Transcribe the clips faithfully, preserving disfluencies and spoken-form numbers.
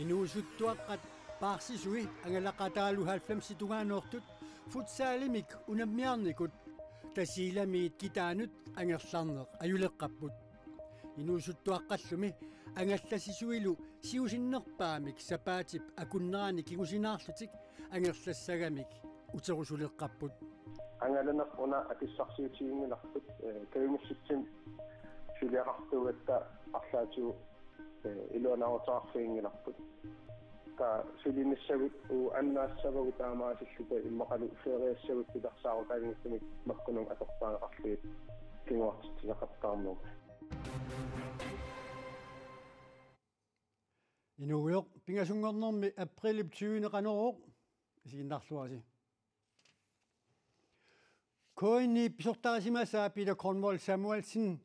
Inuusuttuaqqat paarsisui angalaqataalu halvfemsit tungaanoortut futsalimik unammiarnikut Tasiilamiit Kitaanut angerlarneq ajuleqqapput. Inuusuttuaqqallumi angallassisuilu siusinnerpaamik sapaatip akunnerani kingusinaarlutik angerlassagamik uterusuleqqapput. Angalaneq una akissarsiutiginngilarput, eh, kajumissutsimik suliaqartuugatta arlaatigut, eh, iluanaarutaqarfiginngilarput. Taava sulinissagut uagut annaassavagut taamaasilluta immaqalu feriassagut pilersaarutaanngitsumik makkununnga atortariaqarlugit kinguartitsisoqattaarnerup. Inuugujoq, pingasunngornermi aprilip tyvende Qanorooq, isiginnaarluarisi. K N I pisortarisimasaa Peter Cornwall Samuelsen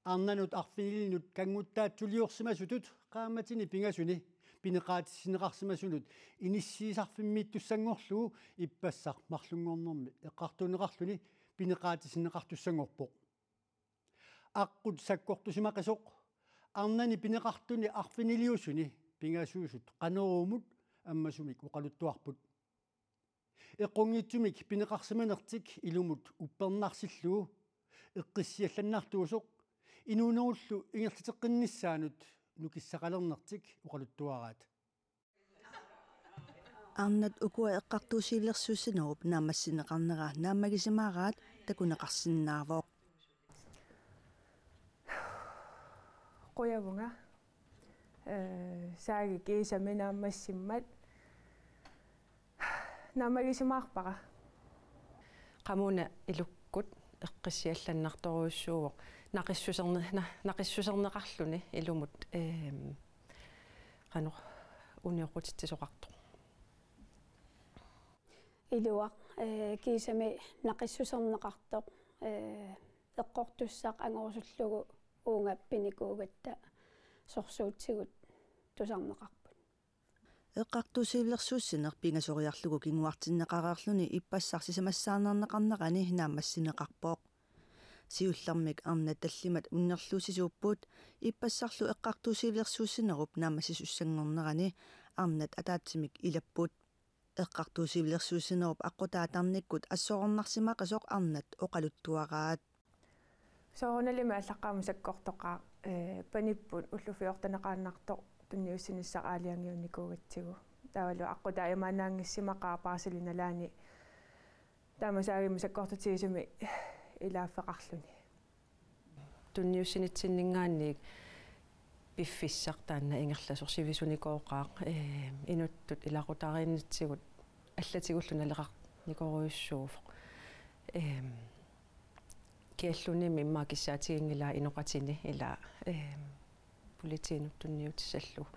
arnanut arfinilinut kannguttaatsuliorsimasutut qaammatini pingasuni pineqaatissinneqarsimasunut inissiisarfimmiittussanngorlugu ippassaq marlunngornermi eqqartuunneqarluni pineqaatissinneqartussanngorpoq. Aqqut sakkortusimaqisoq arnani pineqartuni arfiniliusuni pingasuusut Qanoruumut ammasumik oqaluttuarput. Eqqunngitsumik pineqarsimanertik ilumut uppernarsillugu eqqissiallannartuusoq inuunerullu ingerlateqqinnissaanut nukissaqalernertik oqaluttuaraat. Arnat ukua eqqartuussivilersuussinerup naammassineqarnera naammagisimaaraat takuneqarsinnaavoq. Qujavunga, eh, Saagi kiisami naammassimmat naammagisimaarpara. Qamuna ilukkut eqqissiallannartorujussuuvoq naqissuserne-, na-, naqissuserneqarluni ilumut, ehm, qanoq unioqqutitsisoqartoq. Iluaq, eh, kiisami naqissuserneqartoq, eh, eqqortussaq angorusullugu uunga pinikuugatta sorsuutigut tusarneqarput. Eqqartuussivilersuussineq pingasoriarlugu kinguartinneqareerluni ippassaq sisamassaarneqarnerani naammassineqarpoq. Siullermik arnat tallimat unnerluussisuupput ippassarlu eqqartuussivilersuussinerup naammassisussanngornerani arnat ataatsimik ilapput. Eqqartuussivilersuussinerup aqqutaatarnikkut assorornarsimaqisoq arnat oqaluttuaraat. Soorunalimi aallaqqaammut sakkortoqaaq, eh, panipput ullut fjorteneqaannartoq tunniussinissaq aalajangiunnikuugatsigu. Taavalu aqqutaa imaannaanngissimaqaaq paarsilinalaani taama Saagimut sakkortutigisumik ilaaffeqarluni. Tunniussinitsinninngaanniit piffissaq taanna ingerlasoq sivisunikooqaaq, eh, inuttut ilaqutariinnitsigut allatigullu naleqarnikorujussuuvoq. Eh, kiallunimi immaqa kissaatiginngilaa inoqatini ilaa, eh, politiinut tunniutissallugu.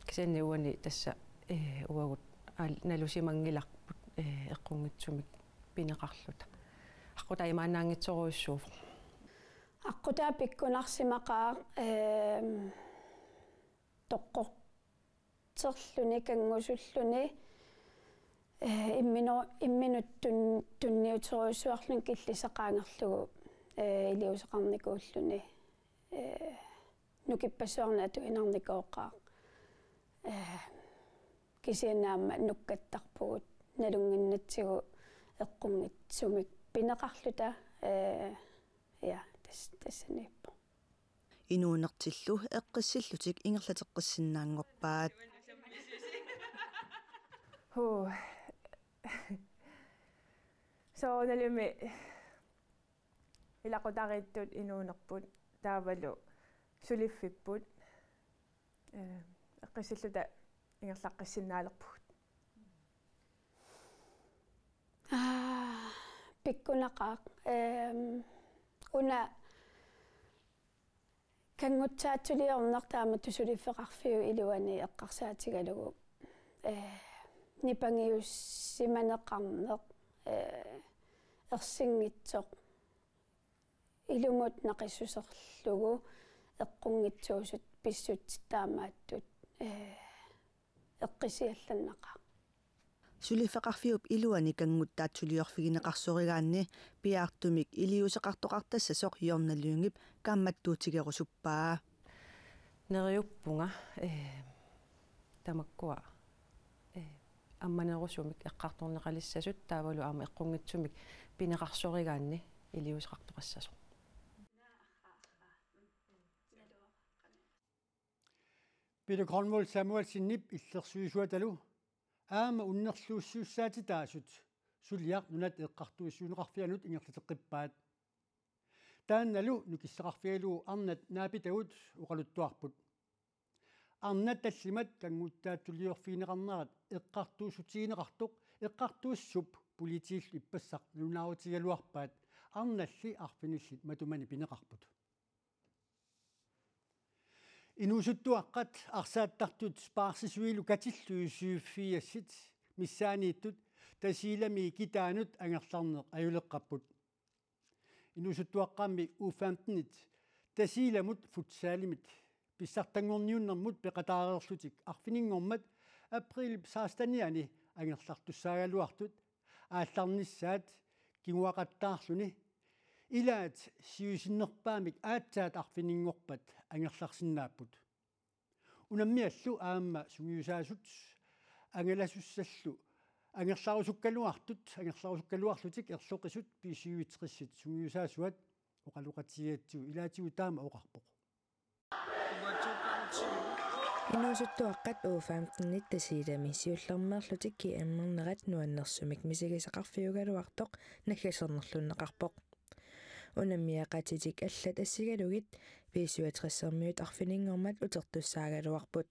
Kisianni uani tassa, eh, uagut aal-, nalusimanngilarput, eh, eqqunngitsumik pineqarluta. Aqqutaa imaannaanngitsorujussuuvoq. Aqqutaa pikkunarsimaqaaq, ehm, toqqorterluni kanngusulluni, eh, immino-, imminut tun-, tunniuterujussuarluni killissaa qaangerlugu, eh, iliuuseqarnikuulluni, eh, nukippassuarnik atuinarnikooqaaq. Eh, kisianni aamma nukkattarpugut nalunnginnatsigu eqqunngitsumik pineqarluta, eh, ja, tas-, tassaniippoq. Inuunertillu eqqissillutik ingerlateqqissinnaanngorpaat. Huu. Soorunalimi ilaqutariittut inuunerput taavalu suliffipput, eh, eqqissilluta ingerlaqqissinnaalerpugut. Aa, pikkunaqaaq. Ehm, una kanngutsaatsuliorneq taamatut suliffeqarfiup iluani eqqarsaatigalugu, eh, nipangiussimaneqarneq, eh, ersinngitsoq ilumut naqissuserlugu eqqunngitsuusut pissutsit taamaattut, eh, eqqissiallannaqaaq. Suliffeqarfiup iluani kannguttaatsuliorfigineqarsorigaanni piaartumik iliuuseqartoqartassasoq Jonna Lyngep kaammattuutigerusuppaa. Neriuppunga, eh, tamakkua, eh, ammanerusumik eqqartorneqalissasut taavalu aamma eqqunngitsumik pineqarsorigaanni iliuuseqartoqassasoq. Peter Grønvold Samuelsenip illersuisuatalu aamma unnerluussiussaatitaasut suliaq Nunatta Eqqartuussiuunneqarfianut ingerlateqqippaat. Taannalu nukissaqarfigalugu arnat naapitagut oqaluttuarput. Arnat tallimat kannguttaatsuliorfigineqarnerat eqqartuussutigineqartoq eqqartuussup politiillu ippassaq nalunaarutigigaluarpaat, arnalli arfinillit matumani pineqarput. Inuusuttuaqqat arsaattartut paarsisuilu katillugit syvogfirsit missaaniittut Tasiilami kitaanut angerlarneq ajuleqqapput. Inuusuttuaqqammi U femtenit Tasiilamut futsalimit pissartanngorniunnermut peqataareerlutik arfininngormat aprilip sekstenianni angerlartussaagaluartut aallarnissaat kinguaqattaarluni ilaat siusinnerpaamik aatsaat arfininngorpat angerlarsinnaapput. Unammiallu aamma sungiusaasut angalasussallu angerlarusukkaluartut, angerlarusukkaluarlutik erloqisut B syvogtresit sungiusaasuat oqaloqatigigatsigu ilaatigut taama oqarpoq. Inuusuttuaqqat U femtenit Tasiilami siullermeerlutik G M-ernerat nuannersumik misigisaqarfiugaluartoq naggasernerlunneqarpoq. Unammiaqatitik allat assigalugit B syvogtresermiut arfininngormat utertussaagaluarput.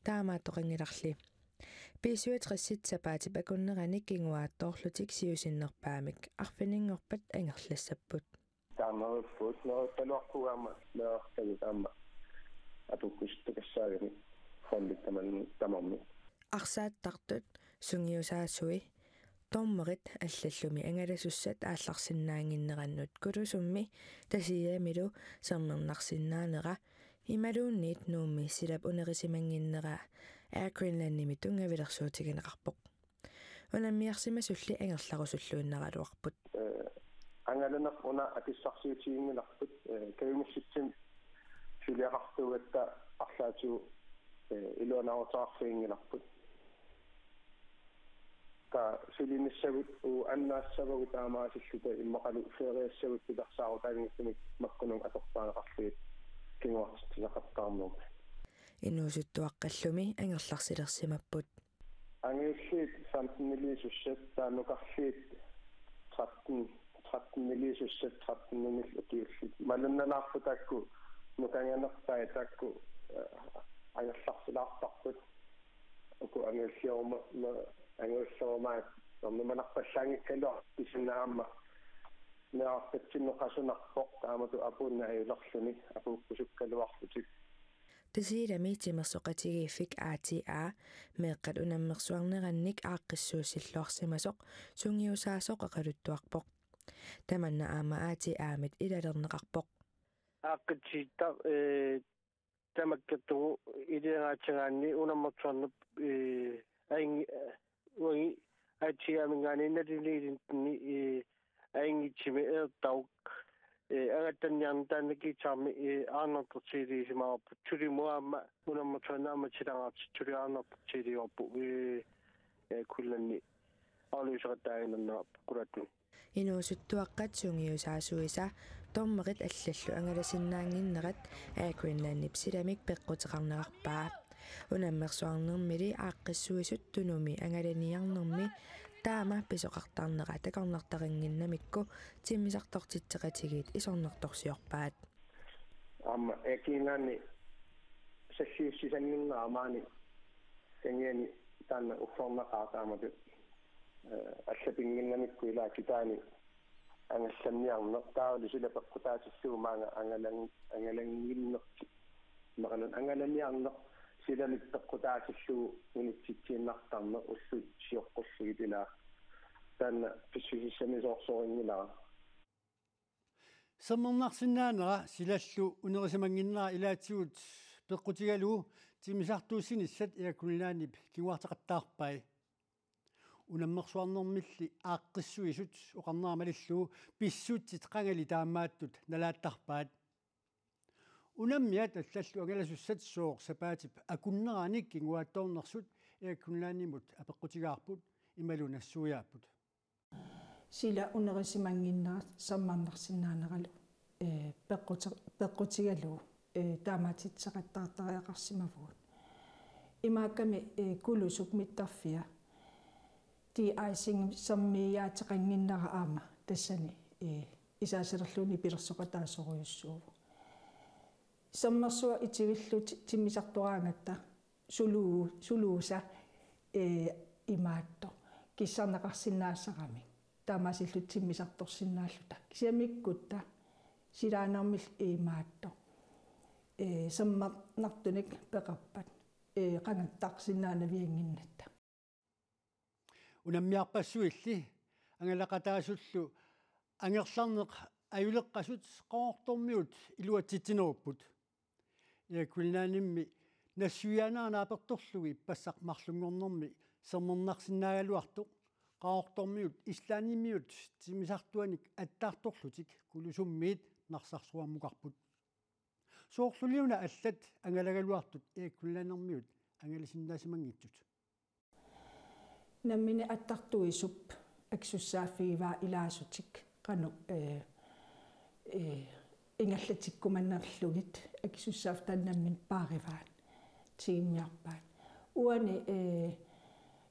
Taamaattoqanngilarli. B syvogtresit sapaatip akunnerani kinguaattoorlutik siusinnerpaamik arfininngorpat angerlassapput. Taamaappoq, neriuppaluarpugut aamma meerartagut aamma apuukkusuttukassaagami fondit taman-, tamarmik. Arsaattartut, sungiusaasui, dommerit allallumi angalasussat aallarsinnaannginnerannut Kulusummi Tasiilamilu sermernarsinnaanera imaluunniit Nuummi silap unerusimannginnera Air Greenlandimi tunngavilersuutigineqarpoq. Unammiarsimasulli angerlarusulluinnaraluarput. Eh, angalaneq una akissarsiutiginngilarput, eh, kajumissutsimik suliaqartuugatta arlaatigut, eh, iluanaaruteqarfiginngilarput. Taava sulinissagut uagut annaassavagut taamaasilluta immaqalu feriassagut pilersaarutaanngitsumik makkununnga atortariaqarlugit kinguartitsisaqattaarnermi. Inuusuttuaqqallumi angerlarsilersimapput. Angajulliit femteniliisussat, taava nukarliit tretten, tretteniliisussat, tretteninillu ukiullit. Malunnalaarput taakku nukanganertai taakku, eh, angerlarsilaartarput. Uku angajullioruma-, ma-, angajullerumaat ernumanarpallaanngikkaluartut, kisianni aamma meerartatsinnut qasunarpoq taamatut apuunneq ajulerluni apuukkusukkaluarlutik. Tasiilami Timersoqatigiiffik A T A meeqqat unammersuarnerannik aaqqissuussilluarsimasoq sungiusaasoq oqaluttuarpoq. Tamanna aamma A T A-mit ilalerneqarpoq. Aaqqissuussittaq, eh, tamakkerlugu iliagaatigaanni unammersuarneq, eh, ajunng-, eh, uagut A T A-minngaanniit naliliilinni, eh, ajunngitsumik eertaruk, eh, angattanniarneq taanna guitarmi, eh, aarnartorsiiliisimavarput. Sulimut aamma unammersuarneq aamma tilaartut suli aarnartorsiiliivarput, eh, eh, Greenlandi aarluuseqattaaginnarnerarput qulaattumik. Inuusuttuaqqat sungiusaasuisa dommerit allallu angalasinnaannginnerat Air Greenlandip silamik peqquteqarnerarpaa. Unammersuarnermili aaqqissuisut Tunumi angalaniarnermi taama pisoqartarnera takornartarinnginnamikku timmisartortitseqatigiit isornartorsiorpaat. Aamma Air Greenlandi salliussisannginnera maani kangiani taanna ullornaqaaq taamatut, eh, allapinnginnamikku ilaa kitaani angallanniarneq taavalu sila peqqutaatillugu maanga angalan-, angalannginnertik. Imaluunniit angalaniarneq silamik peqqutaatillugu initsitsiinnartarneq ullut sioqqullugit ilaa. Taanna pissusissamisoorsorinngilaa. Sermernarsinnaanera silallu unerusimannginnera ilaatigut peqqutigalugu timmisartuussinissat Air Greenlandip kinguarteqattaarpai. Unammersuarnermilli aaqqissuisut oqarnera malillugu pissutsit qangali taamaattut nalaattarpaat. Unammiat allallu angalasussat sooq sapaatip akunneranik kinguaattoornersut Air Greenlandimut apeqqutigaarput imalu nassuiaapput. Sila unerisimanngimmat sammarnarsinnaaneralu, ee, peqquti-, peqqutigalugu, ee, taamaatitsisoqattaartariaqarsimavugut. Imaakkami, ee, Kulusuk mittarfia de-icing-ermiiaateqannginnera aamma tassani, ee, isaasalerlugu nipilersoqataasorujussuuvoq. Sammarsuaq itivillutik timmisartoraangatta sulu-, suluusa, ee, imaattoq kissarneqarsinnaassagami. Taamaasillutik timmisartorsinnaalluta. Kisianni ikkutta silaannarmillu imaattoq, ee, sammarnartunik peqarpat, ee, qangattarsinnaanaviannginnatta. Unammiarpassuilli angalaqataasullu angerlarneq ajuleqqasut Qaqortormiut iluatsitsinerupput. Air Greenlandimi nassuiaanerani apertorlugu ippassaq marlunngornermi sermernarsinnaagaluartoq Qaqortormiut Islandimiut timmisartuanik attartorlutik Kulusummiit Narsarsuarmukarput. Soorluuna allat angalagaluartut Air Greenlandermiut angalasinnaasimanngipput. Nammineq attartuisup akisussaaffigivaat ilaasutik qanoq, ee, ee, ingerlatikkumanerlugit akisussaaffik taanna nammineq paarivaat, tiimmiarpaat. Uani, ee,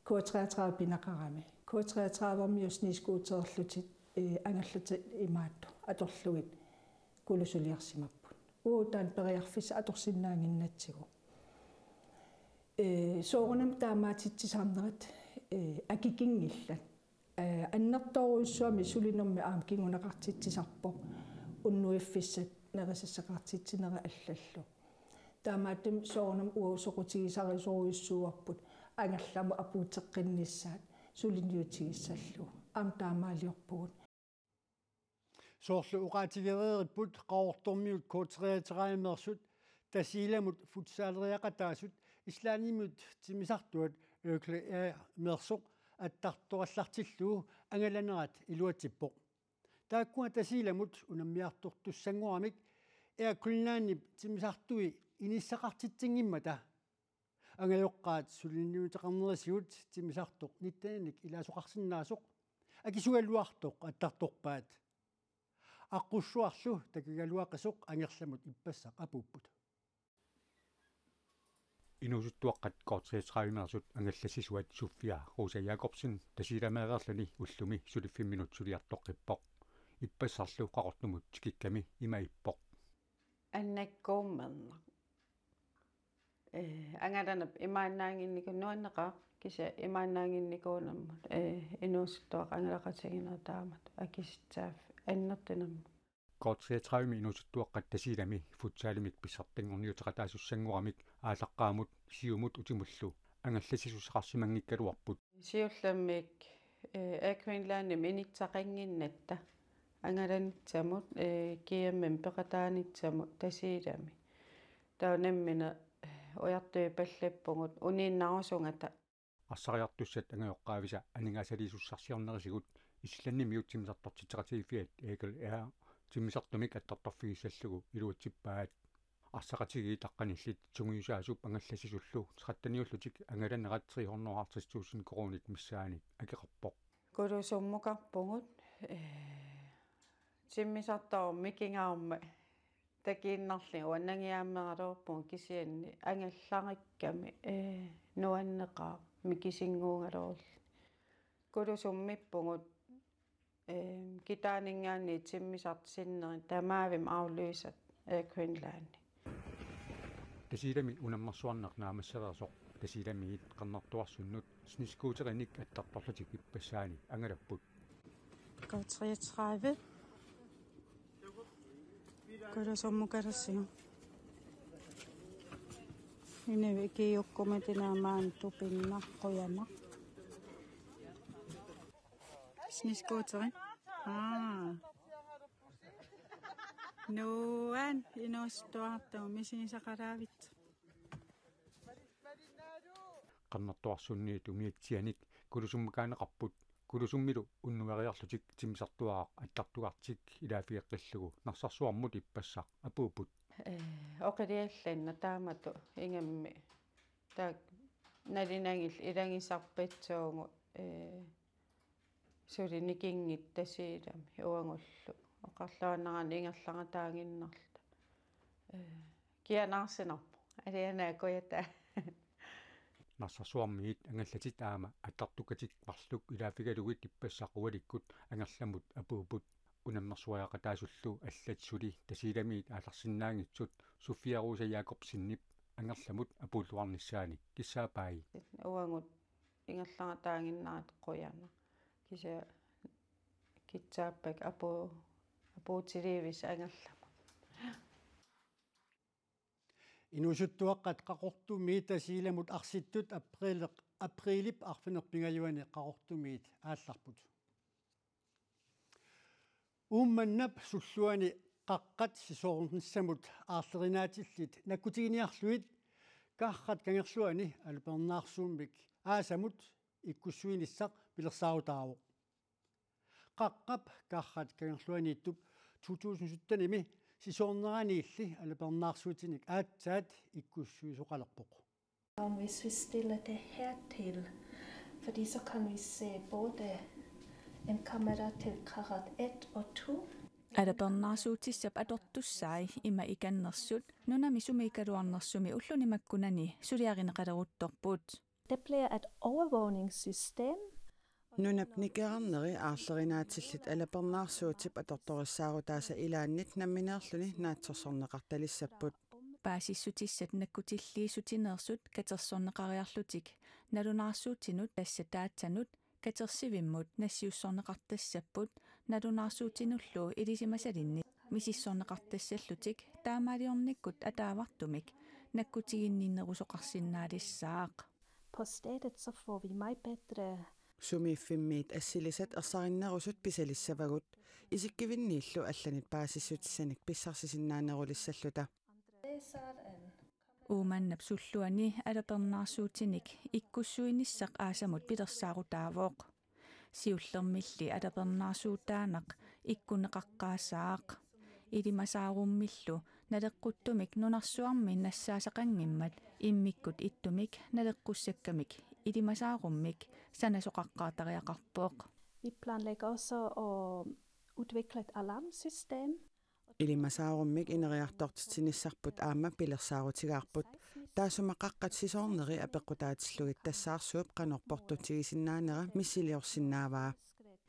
K treogtredive pineqarami. K treogtredive-miut snescootererlutik, ee, angerlatit imaattoq atorlugit Kulusuliorsimapput. Uagut taanna periarfissaq atorsinnaannginnatsigu. Ee, soorunami taamaatitsisarnerat, ee, akikinngillat. Ee, annertoorujussuarmik sulinermi aamma kinguneqartitsisarpoq unnuiffissat nerisassaqartitsinerat allallu. Taamaattumik soorunami uagut soqutigisarisorujussuuarput angerlamut apuuteqqinnissaat suliniutigissallugu. Aamma taamaaliorpugut. Soorlu oqaatigereeripput Qaqortormiut K treogtredive-meersut Tasiilamut futsaleriaqataasut Islandimiut timmisartuat Økle Air-meersoq attartorallartillugu angalanerat iluatsippoq. Taakkua Tasiilamut unammiartortussanngoramik Air Greenlandip timmisartui inissaqartitsisinngimmata angajoqqaat suliniuteqarnerisigut timmisartoq nitten-inik ilaasoqarsinnaasoq akisugaluartoq attartorpaat. Aqqussuarlu takigaluaqisoq angerlamut ippassaq apuupput. Inuusuttuaqqat K treogtredive-meersut angallassisuat Sofia Rosa Jakobsen Tasiilameereerluni ullumi suliffimminut suliartoqqippoq. Ippassarlu Qaqortumut tikikkami ima ippoq. Annakkuummerneq. Ee, angalanap imaannaannginnikuu nuanneqaaq kisianni imaannaannginnikuunermut, ee, inuusuttuaqqat angalaqatiginerat taamatut akisussaaffik annertunermut. K treogtredive-mi inuusuttuaqqat Tasiilami futsalimik pissartanngorniuteqataasussanngoramik aallaqqaammut Siumut utimullu angallassisussaqarsimanngikkaluarput. Siullermik, ee, Air Greenlandimi inissaqannginnatta angalanissamut, ee, G M-imi peqataanissamut Tasiilami. Taava nammineq, ee, ujartuipallappugut uniinnarusungata. Arsariartussat angajoqqaavisa aningaasaliisussarsiornerisigut Islandimiut timmisartortitseqatigiiffiat Eagle Air timmisartumik attartorfigissallugu iluatsippaat. Arsaqatigiit aqqanillit sungiusaasup angallassisullu tretteniullutik angalanerat tre hundrede og halvtreds tusind koruunit missaannik akeqarpoq. Kulusummukarpugut, ee, timmisartoq mikigaarmat takiinnarlugu uannangiaammeraluarpugut kisianni angallarikkami, ee, nuanneqaaq mikisinnguugaluarluni. Kulusummippugut, ee, kitaaninngaanniit timmisartoq sinneri tamaavimmi aflysat Air Greenlandi. Tasiilami unammersuarneq naammassereersoq Tasiilamiit Qernertuarsunnut snescooterinik attartorlutik ippassaani angalapput. K treogtredive. Kulusummukalersigu. Inuit ikiuukkumatik maani tupinnaq qujanaq. Snescooteri. Aa. Nuann' inuusuttuartugut misigisaqalaavitsoq. Qernertuarsunniit umiatsianik Kulusummukaaneqarput. Kulusummilu unnueriarlutik timmisartuaraq attartugartik ilaaffigeqqillugu Narsarsuarmut ippassaq apuupput. Eh, oqiliallanneq taamatut ingammik taakku nalinagillu ilagisarpassuugut, eh, suli nikinngitsut Tasiilami uagullu oqarluarnerani ingerlaqataaginnarluta. Eh, kianaarsinarpoq. Alianaakujataa. Narsarsuarmiit angallatit aamma attartukatit marluk ilaaffigalugit ippassaq ualikkut Angerlamut apuupput. Unammersuariaqataasullu allat suli Tasiilamiit aallarsinnaanngitsut Sofia Rosa Jakobsenip Angerlamut apuulluarnissaanik kissaappaa. Uagut ingerlaqataaginnarluta qujanaq. Kisianni kissaappakka apuu-, apuutiliivissat Angerlamut. Inuusuttuaqqat Qaqortumiit Tasiilamut arsittut apriileq-, apriilip arfineq-pingajuani Qaqortumiit aallarput. Uummannap sulluani qaqqat sisoornissamut aarlerinaatillit nakkutiginiarlugit Karrat Kangerluani alupernaarsuummik aasamut ikkussuinissaq pilersaarutaavoq. Qaqqap Karrat Kangerluaniittup to tusind syttenimi sisoorneraniilli alupernaarsuutinik aatsaat ikkussuisoqalerpoq. Om hvis vi stiller det her til, fordi så kan vi se både en kamera til Karrat et og to. Alupernaarsuutissap atortussai ima ikannersut nunami sumiikkaluarnersumi ulluni makkunani suliarineqaleruttorput. Det bliver et overvågningssystem. Nunap nikerarneri aarlerinaatillit alupernaarsuutip atortorissaarutaasa ilaannit nammineerluni naatsorsorneqartalissapput. Paasissutissat nakkutilliissutineersut katersorneqariarlutik nalunaarsuutinut, tassa dataanut, katersivimmut nassiussorneqartassapput nalunaarsuutinullu ilisimasalinnit misissorneqartassallutik taamaaliornikkut ataavartumik nakkutiginninnerusoqarsinnaalissaaq. På stedet så får vi meget bedre. Sumiiffimmiit assilisat ersarinnerusut pisalissavagut isikkivinniillu allanit paasissutissanik pissarsisinnaanerulissalluta. Uummannap sulluani alupernaarsuutinik ikkussuinissaq aasamut pilersaarutaavoq. Siullermilli alupernaarsuutaanaq ikkunneqaqqaassaaq. Ilimasaarummillu naleqquttumik nunarsuarmi nassaasaqanngimmat immikkut ittumik naleqqussakkamik ilimasaarummik sanasoqaqqaartariaqarpoq. Vi planlægger også at udvikle et alarmsystem. Ilimasaarummik ineriartortitsinissarput aamma pilersaarutigaarput. Taassuma qaqqat sisoorneri apeqqutaatillugit tassaarsuup qanoq portutigisinnaanera missiliorsinnaavaa.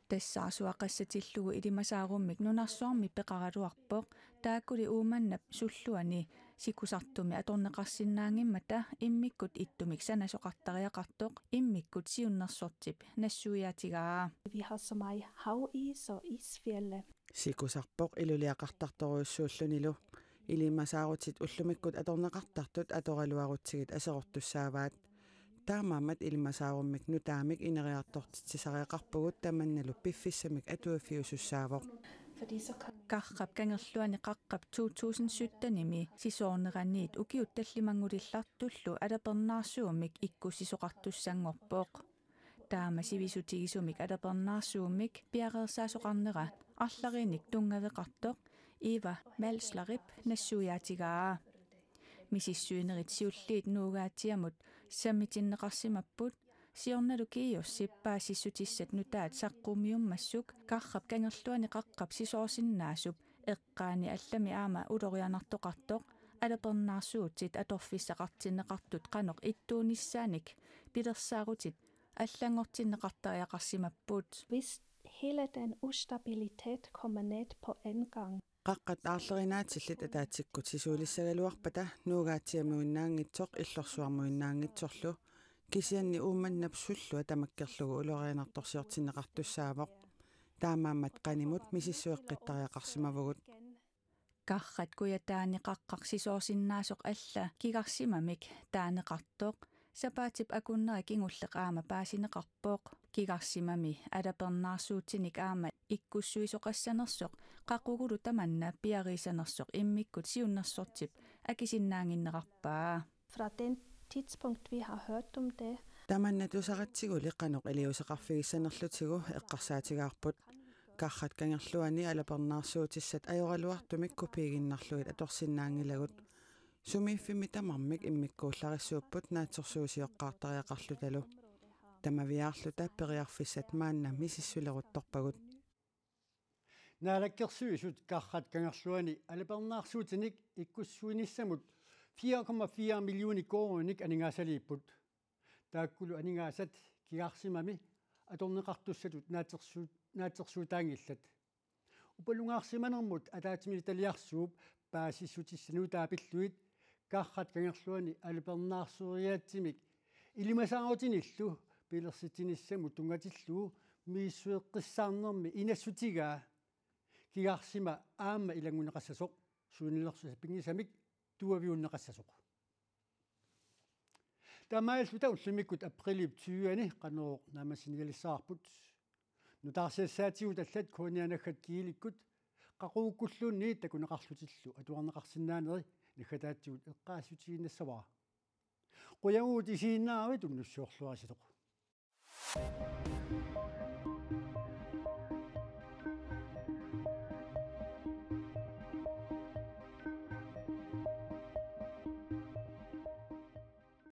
Tassaarsuaq qassatillugu ilimasaarummik nunarsuarmi peqaraluarpoq, taakkuli Uummannap sulluani sikusartumik atorneqarsinnaanngimmata immikkut ittumik sanasoqartariaqartoq immikkut siunnersortip nassuiaatigaa. Vi har så meget havis og isfjelde. Sikusarpoq iluliaqartartorujussuullunilu. Ilimasaarutit ullumikkut atorneqartartut atoraluarutsigit aserortussaavaat. Taamaammat ilimasaarummik nutaamik ineriartortitsisariaqarpugut tamannalu piffissamik atuiffiusussaavoq. Karrap Kangerluani Qaqqap to tusind syttenimi sisoorneraniit ukiut tallimannguullartullu alupernaarsuummik ikkussisoqartussanngorpoq. Taama sivisutigisumik alupernaarsuummik piareersaasoqarnera arlariinnik tunngaveqartoq Eva Malslerip nassuiaatigaa. Misissuinerit siulliit Nuugaatsiamut sammitinneqarsimapput, siornalu GEUS-ip paasissutissat nutaat saqqummiummassuk Karrap Kangerluani Qaqqap sisoorsinnaasup eqqaani allami aamma ulorianartoqartoq alupernaarsuutit atorfissaqartinneqartut qanoq ittuunissaanik pilersaarutit allanngortinneqartariaqarsimapput. Hvis hele den ustabilitet kommer ned på en gang. Qaqqat aarlerinaatillit ataatsikkut sisuulissagaluarpata Nuugaatsiamuinnaanngitsoq Illorsuarmuinnaanngitsorlu, kisianni Uummannap sullua tamakkerlugu ulorianartorsiortinneqartussaavoq. Taamaammat qanimut misissueqqittariaqarsimavugut. Karrat Kujataani Qaqqaq sisoorsinnaasoq alla kigarsimamik taaneqartoq sapaatip akunnera kingulleq aamma paasineqarpoq. Kigarsimami alupernaarsuutinik aamma ikkussuisoqassanersoq qaqugulu tamanna piareersanersoq immikkut siunnersortip akisinnaannginnerarpaa. Fra den tidspunkt, vi har hørt om det. Tamanna tusaratsiguli qanoq iliuuseqarfigissanerlutigu eqqarsaatigaarput. Karrat Kangerluani alapernaarsuutissat ajoraluartumik kopiiginnarlugit atorsinnaanngilagut. Sumiiffimmi tamarmik immikkuullarisuupput naatsorsuusioqqaartariaqarlutalu. Tamaviaarluta periarfissat maanna misissuleruttorpagut. Naalakkersuisut Karrat Kangerluani alapernaarsuutinik ikkussuinissamut fire komma fire millioner koruuninik aningaasaliipput. Taakkulu aningaasat kigarsimami atorneqartussatut naatsorsu-, naatsorsuutaanngillat. Upalungaarsimanermut ataatsimiititaliarsuup paasissutissanik pillugit Karrat Kangerluani alapernaarsoriaatsimik ilimasaarutinillu pilersitsinissamut tunngatillugu misissueqqissaarnermi inassutigaa kigarsima aamma ilanngunneqassasoq, sulinersuisa pinngisamik tuaviunneqassasoq. Taamaalilluta ullumikkut aprilip tyve-ani Qanorooq naammassiniaalissavarput. Nutaarsiassaatigut allat K N R naggat Kiilikkut qaqugukkulluunniit takuneqarlutillu atuarneqarsinnaaneri naggataatigut eqqaasitsissutiginnassavara. Qujanaq isiginnaaravit unnussiorluaritsi.